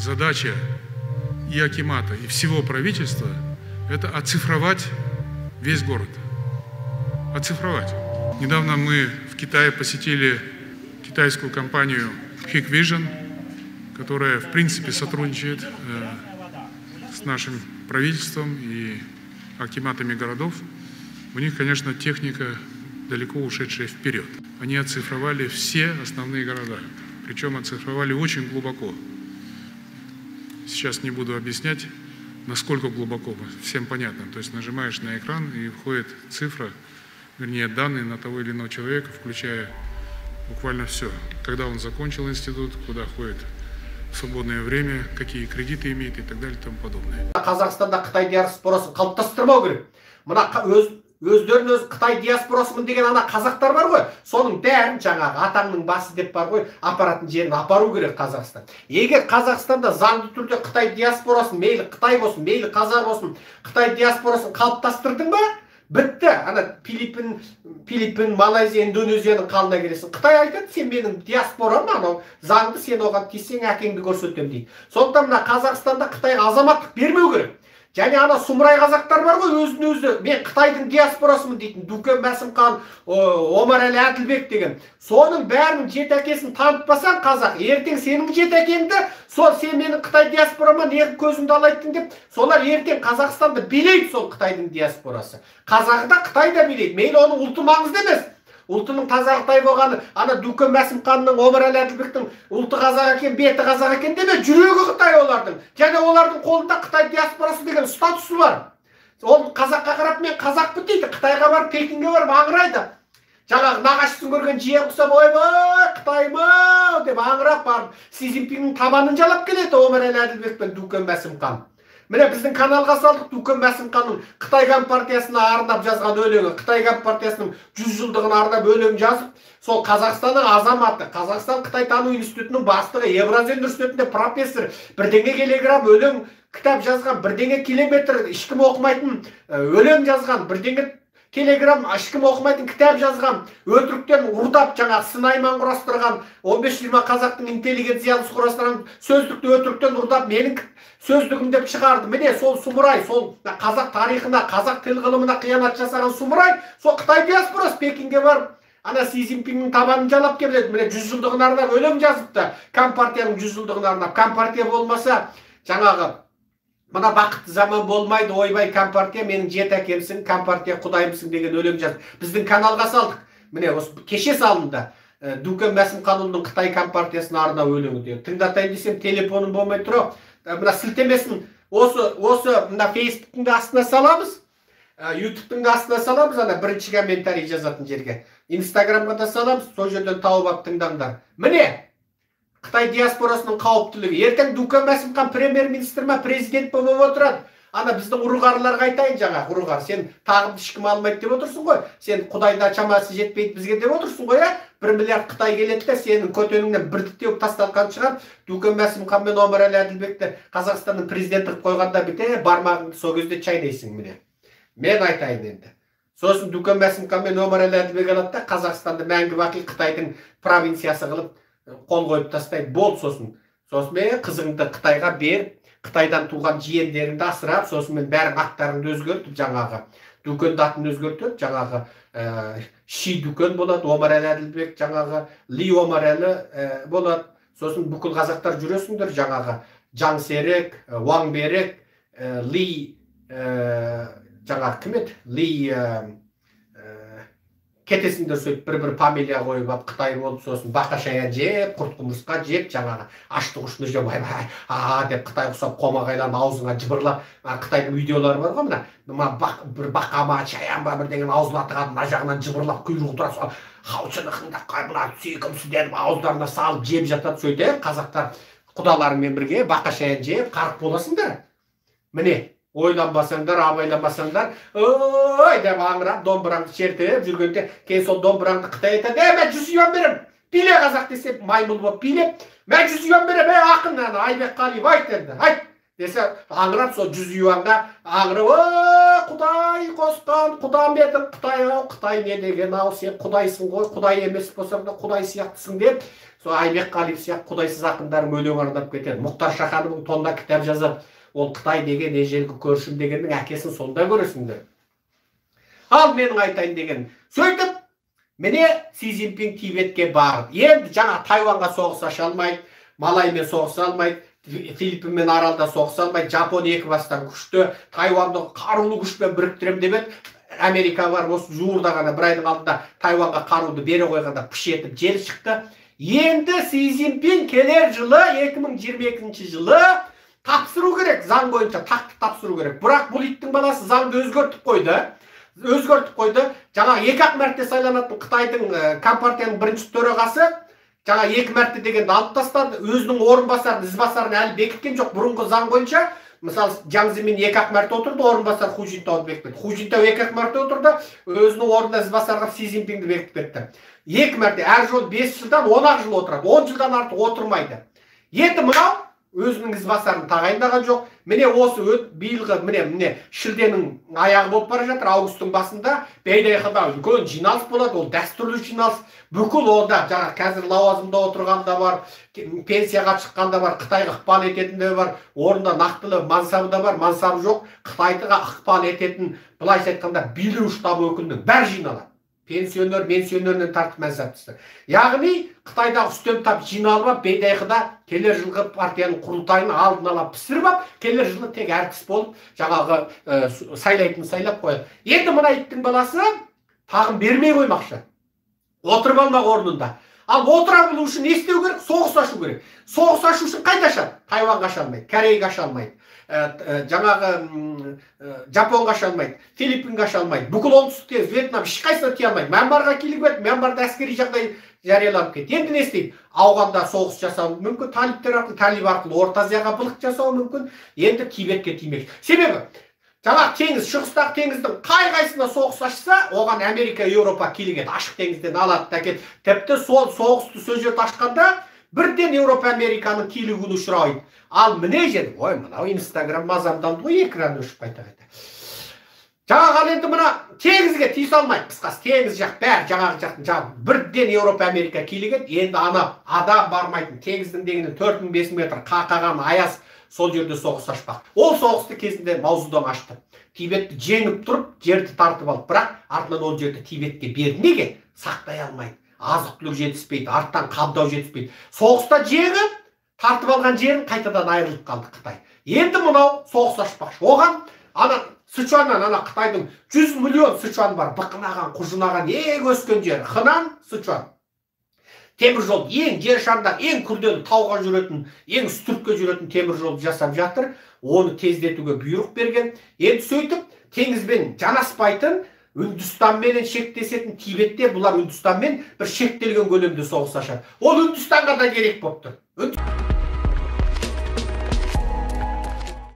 Задача и акимата, и всего правительства – это оцифровать весь город. Оцифровать. Недавно мы в Китае посетили китайскую компанию Hikvision, которая, в принципе, сотрудничает с нашим правительством и акиматами городов. У них, конечно, техника далеко ушедшая вперед. Они оцифровали все основные города, причем оцифровали очень глубоко. Сейчас не буду объяснять, насколько глубоко, всем понятно. То есть нажимаешь на экран, и входит цифра, вернее, данные на того или иного человека, включая буквально все. Когда он закончил институт, куда ходит в свободное время, какие кредиты имеет и так далее и тому подобное. Қазақстанда қытай диаспорасын қалыптастырмау керек. Мына өздерін өз қытай диаспорасымын деген ана қазақтар бар ғой, соның бәрін жаңағы атаңның басы деп бар ғой, апаратын жерін апару керек Қазақстан. Егер Қазақстанда заңды түрде қытай диаспорасын, мейлі қытай болсын, мейлі қазақ болсын, қытай диаспорасын қалыптастырдың ба, бітті. Ана Филиппин, Малайзия, Индонезияның қалына келесің. Қытай айтады, сен менің диаспорам, анау заңды, сен оған тиіссең әкеңді көрсетемін дейді. Сондықтан мына Қазақстанда Қытайға азаматтық бермеу керек. Және ана сұмырай қазақтар бар ғой, өзін өзі мен Қытайдың диаспорасымын дейтін Дүкен Мәсімхан, Омарәлі Әділбек деген. Соның бәрінің жеті әкесін танытпасаң қазақ, ертең сенің жеті әкеңді, сол сен менің Қытай диаспорама неғып көзіңді алайттың деп, солар ертең Қазақстанды билейді, сол Қытайдың диаспорасы. Қазағы да, Қытай да билейді. Мейлі оның ұлты маңызды емес. Ұлтының таза қытай болғаны, ана Дүкен Мәсімханның, Омарәлі Әділбектің ұлты қазақ екен, беті қазақ екен деме, жүрегі қытай олардың. Және олардың қолында қытай диаспорасы деген статусы бар. Ол қазаққа қарап мен қазақпын дейді, Қытайға барып, Пекинге барып аңырайды. Жаңағы нағашысын көрген жиен құсап, ойбай, қытайым-ау деп аңырап барып, Си Цзиньпиннің табанын жалап келеді Омарәлі Әділбек пен Дүкен Мәсімхан. Міне біздің каналға салдық Дүкен Мәсімханның Қытай Компартиясына арнап жазған өлеңі, Қытай Компартиясының 100 жылдығына арнап өлең жазып, сол Қазақстанның азаматы, Қазақстан Қытайтану институтының бастығы, Евразия университетінде профессор, бірдеңе килограмм өлең кітап жазған, бірдеңе километр ешкім оқымайтын өлең жазған, бірдеңе килограмм ешкім оқымайтын кітап жазған, өтіріктен ұрдап жаңа сынайман құрастырған, 15-20 қазақтың интеллигенциясы құрастырған сөздікті өтіріктен ұрдап менің сөздігім деп шығарды. Міне сол сұмырай, сол қазақ тарихына, қазақ тіл ғылымына қиянат жасаған сұмырай, сол Қытай диаспорасы Пекинге барып, ана Си Цзиньпиннің табанын жалап келеді. Міне 100 жылдығына арнап өлең жазыпты. Компартияның 100 жылдығына арнап. Компартия болмаса жаңағы мына бақытты заман болмайды, ойбай компартия менің жеті әкемсің, компартия құдайымсың деген өлең жазып біздің каналға салдық. Міне осы кеше салынды. Дүкен Мәсімханұлының Қытай компартиясына арнау өлеңі деген. Тыңдатайын десем телефоным болмай тұр. Мына сілтемесін осы мына Фейсбуктың да астына саламыз, Ютубтың да астына саламыз, ана бірінші комментарий жазатын жерге. Инстаграмға да саламыз, сол жерден тауып алып тыңдаңдар. Міне Қытай диаспорасының қауіптілігі. Ертең Дүкен Мәсімхан премьер-министр ма, президент па болып отырады. Ана біздің ұрығарларға айтайын жаңа, ұрығар, сен тағымды ешкім алмайды деп отырсың ғой. Сен Құдайда шамасы жетпейді бізге деп отырсың ғой, ә? 1 миллиард Қытай келеді де сенің көтеніңнен бір тіптеуіп тасталқан шығар. Дүкен Мәсімхан мен Омарәлі Әділбекті Қазақстанның президенті қылып қойғанда біте, бармағыңды сол кезде шайнайсың міне. Мен айтайын енді. Сосын Дүкен Мәсімхан мен Омарәлі Әділбек алады да Қазақстанды мәңгі бақи Қытайдың провинциясы қылып қол қойып тастайды. Болды сосын. Сосын мен қызыңды Қытайға беріп, Қытайдан туған жиендеріңді асырап, сосын мен бәрін аттарыңды өзгертіп, жаңағы дүкенді атын өзгертіп, жаңағы Ши дүкен болады, Омарәлі Әділбек, жаңағы Ли Омарәлі болады. Сосын бүкіл қазақтар жүресіңдер, жаңағы Жаңсерік, Уаңберік, Ли, жаңағы кім еді? Ли, кетесіңдер сөйтіп бір-бір фамилия қойып алып Қытай болып, сосын бақа шаян жеп, құрт құмырсқа жеп, жаңағы ашты-құшты жеп, айбай, а деп Қытай ұқсап қомағайланып аузыңа жыбырлап, Қытайдың видеолары бар ғой мына, мына бір бақа ма, шаян ба бірдеңені аузына тығады, мына жағынан жыбырлап құйрығы тұрады, сол хаушыны қыңдап, мына сүйкімсізденіп ауыздарына салып жеп жатады. Сөйтіп қазақтар құдаларыңмен бірге бақа шаян жеп қарық боласыңдар. Міне ойланбасаңдар, абайламасаңдар, ой деп аңырап домбыраңды шертіп жүргенде, кейін сол домбыраңды Қытай айтады, мен 100 юан берем, биле қазақ десе, маймыл болып билеп, мен 100 юан берем, ей ақын, ана Айбек Қалиев айт енді, айт десе, аңырап сол 100 юанға аңырап, ой Құдай қосқан құдам едің Қытай ау, Қытай не деген ау, сен құдайсың ғой, құдай емес болсаң да құдай сияқтысың деп, сол Айбек Қалиев сияқты құдайсыз ақындарың өлең арнап кетеді. Мұхтар Шахановың тонна кітап жазады. Ол Қытай деген ежелгі көршім дегеннің әкесін сонда көресіңдер. Ал менің айтайын деген, сөйтіп міне Си Цзиньпин Тибетке барды. Енді жаңа Тайваньға соғыс аша алмайды, Малаймен соғыса алмайды, Филиппинмен аралда соғыса алмайды, Жапон екі бастан күшті, Тайваньды қарулы күшпен біріктірем деп еді. Америка бар, осы жуырда ғана бір айдың алдында Тайваньға қаруды бере қойғанда пыш етіп жел шықты. Енді Си Цзиньпин келер жылы 2022 жылы тапсыру керек, заң бойынша тақты тапсыру керек. Бірақ бұл иттің баласы заңды өзгертіп қойды. Өзгертіп қойды. Жаңа екі-ақ мәрте сайланатын Қытайдың компартияның бірінші төрағасы жаңа екі мәрте дегенді алып тастады. Өзінің орынбасарын, ізбасарын әлі бекіткен жоқ. Бұрынғы заң бойынша, мысалы, Чжан Цзэмин екі-ақ мәрте отырды, орынбасар Ху Цзиньтауды бекітті. Ху Цзиньтау екі-ақ мәрте отырды, өзінің орнына ізбасар қылып Си Цзиньпинді бекітіп кетті. Екі мәрте, әр жол 5 жылдан 10-ақ жыл отырады, 10 жылдан артық отырмайды. Енді мынау өзінің ізбасарын тағайындаған жоқ. Міне осы биылғы міне шілденің аяғы болып бара жатыр, августтың басында Бейдайхыда үлкен жиналыс болады, ол дәстүрлі жиналыс. Бүкіл онда жаңа қазір лауазымда отырған да бар, пенсияға шыққан да бар, Қытайға ықпал ететін де бар, орнында нақтылы мансабы да бар, мансабы жоқ, Қытайға ықпал ететін, былайша айтқанда, билеуші штаб өкілінің бәрі жиналады. Пенсионер, менсионерінен тартып мансаптысы. Яғни Қытайдағы үстем тап жиналып алып, Бейдайхыда келер жылғы партияның құрылтайын алдын ала пісіріп алып, келер жылы тек әртіс болып жаңағы сайлайтын сайлап қояды. Енді мына иттің баласы тағын бермей қоймақшы. Отырып алмақ орнында. Ал отыра білу үшін не істеу керек? Соғыс ашу керек. Соғыс ашу үшін қайда ашады? Тайваньға аша алмайды, Кореяға аша алмайды, жаңағы Жапонға аша алмайды, Филиппинге аша алмайды, бүкіл оңтүстікте Вьетнам ешқайсысына тие алмайды. Мьянмарға килігіп еді, Мьянмарда әскери жағдай жарияланып кетті. Енді не істейді? Ауғанда соғыс жасауы мүмкін, талиптер арқылы, талиб арқылы Орта Азияға былық жасауы мүмкін. Енді Тибетке тимекші. Себебі жаңағы теңіз, шығыстағы теңіздің қай-қайсысына соғыс ашса, оған Америка, Еуропа килігеді, ашық теңізден алады да кетеді. Тіпті сол соғысты сол жерде ашқанда бірден Еуропа, Американың килігуіне ұшырайды. Ал міне жер, ой, мынау Инстаграм мазамданды ғой, экран өшіп қайта-қайта. Жаңағы ал енді мына теңізге тиісе алмайды, қысқасы теңіз жақ бәрі жаңағы жақтың жағы бірден Еуропа, Америка килігеді. Енді ана адам бармайтын теңіздің деңгейінен 4000-5000 метр қақаған аяз сол жерде соғыс ашпақ. Ол соғысты кезінде Мао Цзэдун ашты. Тибетті жеңіп тұрып, жерді тартып алды. Бірақ артынан ол жерді Тибетке берді. Неге? Сақтай алмайды. Азық-түлік жетіспейді, арттан қабдау жетіспейді. Соғыста жеңіп, тартып алған жерін қайтадан айырылып қалды Қытай. Енді мынау соғыс ашпақшы. Оған ана Сычуаннан, ана Қытайдың 100 миллион Сычуан бар, бықынаған, құжынаған, ең өскен жері Хынан, Сычуан. Темір жол ең жер шарында ең күрделі тауға жүретін, ең үстіртке жүретін темір жолды жасап жатыр. Оны тездетуге бұйрық берген. Енді сөйтіп теңізбен жанаспайтын, Үндістанменен шектесетін Тибетте бұлар Үндістанмен бір шектелген көлемде соғыс ашады. Ол Үндістанға да керек болып тұр.